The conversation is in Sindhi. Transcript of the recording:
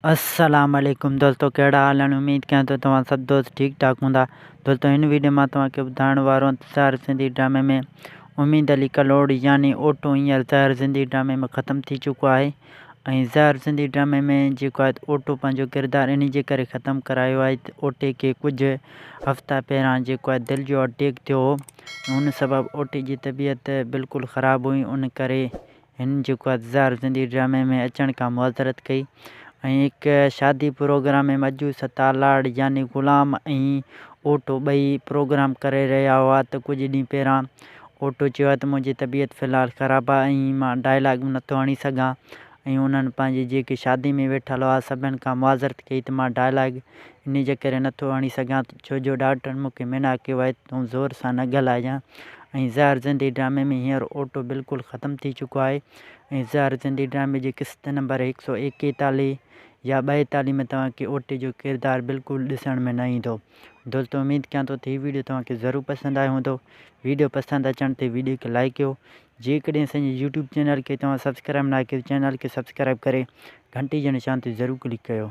السلام عليڪم دوستو ڪهڙا حال آهن اميد ڪيان ٿو توهان سڀ دوست ٺيڪ ٺاڪ هوندا دوستو هن ويڊيو مان توهان کي ٻڌائڻ وارو آهيان ته زهر سنڌي ڊرامي ۾ اميد علي ڪلوڙ يعني اوٽو هينئر زهر سنڌي ڊرامي ۾ ختم ٿي چڪو آهي ۽ زهر سنڌي ڊرامي ۾ جيڪو آهي اوٽو پنهنجو ڪردار انهي جي ڪري ختم ڪرايو آهي ته اوٽي کي ڪجهه هفتا پهريان جيڪو آهي دل جو اٽيڪ ٿيو هو ان سبب اوٽي جي طبيعت بلڪل خراب هئي ان ڪري هن جيڪو زهر زندگي ڊرامي ۾ اچڻ کان معذرت ڪئي ۽ هڪ شادي پروگرام ۾ مجو ستالاڙ يعني غلام ۽ اوٽو ٻئي پروگرام ڪري رهيا هئا ته ڪجهه ڏينهن پهريان اوٽو چيو ته منهنجي طبيعت في الحال خراب آهي ۽ مان ڊائلاگ به نٿو هڻي سگهان ۽ انهن پنهنجي جيڪي شادي ۾ ويٺل هئا سڀن کان معذرت ڪئي ته مان ڊائلاگ انهي جي ڪري نٿو هڻي سگهان ڇو جو ڊاڪٽرن مون کي منع ڪيو آهي ته تون زور سان نه ڳالهائجان ۽ زهر زندي ڊرامي ۾ هينئر اوٽو بلڪل ختم ٿي چڪو آهي ۽ زهر زندي ڊرامي جي قسط نمبر هڪ سئو ايڪيتاليهه يا ٻائيتاليهه ۾ توهان کي اوٽي جو ڪردار بلڪل ڏسڻ ۾ نه ايندو دوستو اميد ڪيان ٿو ته هي ويڊيو توهان کي ضرور پسند آيو هوندو ويڊيو پسند اچڻ تي ويڊيو کي لائڪ ڪيو جيڪڏهن اسان جي يوٽيوب چينل کي توهان سبسڪرائب نه ڪيو چينل کي سبسڪرائب ڪري گهنٽي جي نشان تي ضرور ڪلڪ ڪيو.